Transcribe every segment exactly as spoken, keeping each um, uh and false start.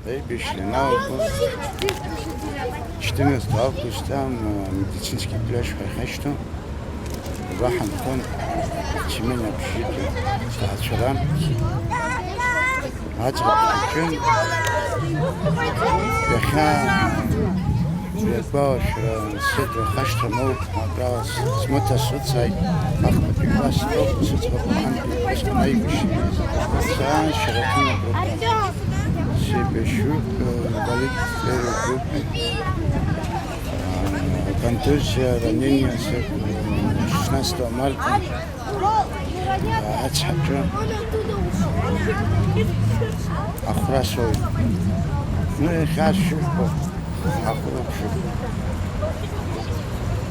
Аибашьра ианалга, четырнадцатого августа, м, медицинский пляж ҳәа иахьашьҭоу, убра ҳанхон, Семен Аԥшьитәи ҭаацәаран. Аӡӷаб хәыҷын. Иахьа, иагәалашәара сыҭ рхашҭра моуп, абра с-, смыҭа сыцааит, ахԥатәи класс стәоуп, сыӡӷаб аҟынтәи усҟан аибашьра саан, Шьараҭын агруппа. Сеибашьҩуп, э, инвалид первой группы. Э, контузия, ранение, с-, э, шестнадцатого марта. Ацҳаҿы ахәра соуит. Ну, иахьа сшыжәбо, ахәра уқәшәоит.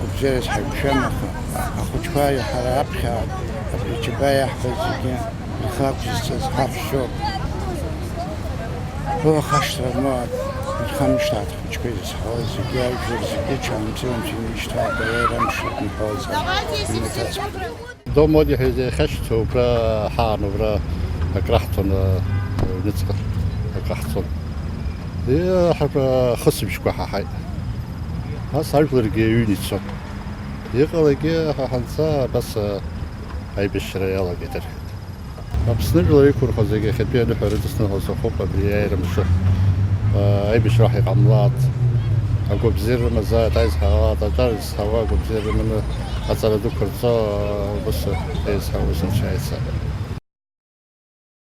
Гәабзиарас ҳаиқәшәам, аха ахәыҷқәа ҳара аԥхьа абри џьабаа иаҳбаз зегьы рхы ақәзҵаз ҳаҳәшьоуп. Уа хашҭра моуп, ирхамышҭааит ахәыҷқәа изызҳауа зегьы, ажәлар зегьы, ҽаанбзиа унцәа инеишьҭуа аиааира амш рыдынҳәалаз аҩнаҭацәа. Дом отдыха иахьашьҭоу убра ҳаан, убра акраҳҭон, аҩныҵҟа акраҳҵон. Иҳаҳақәа хысыбжьқәа ҳаҳаит. Ас ажәларгьы аҩны ицон. Иҟалегьы ҳа ҳанца абас аибашьра иалагеит, рҳәеит. Аԥсны жәлар иқәырхо зегьы иахьатәи аныҳәа рыдысныҳәо сҭахуп абри аиааира мшы. Аибашьра уаҳа иҟамлааит. Агәабзиара рымазааит, аизҳара ҟалааит, аҿар зҳауа агәабзиара рыманы аҵара дуқәа рҵо, ус еизҳауа зынцәа аица.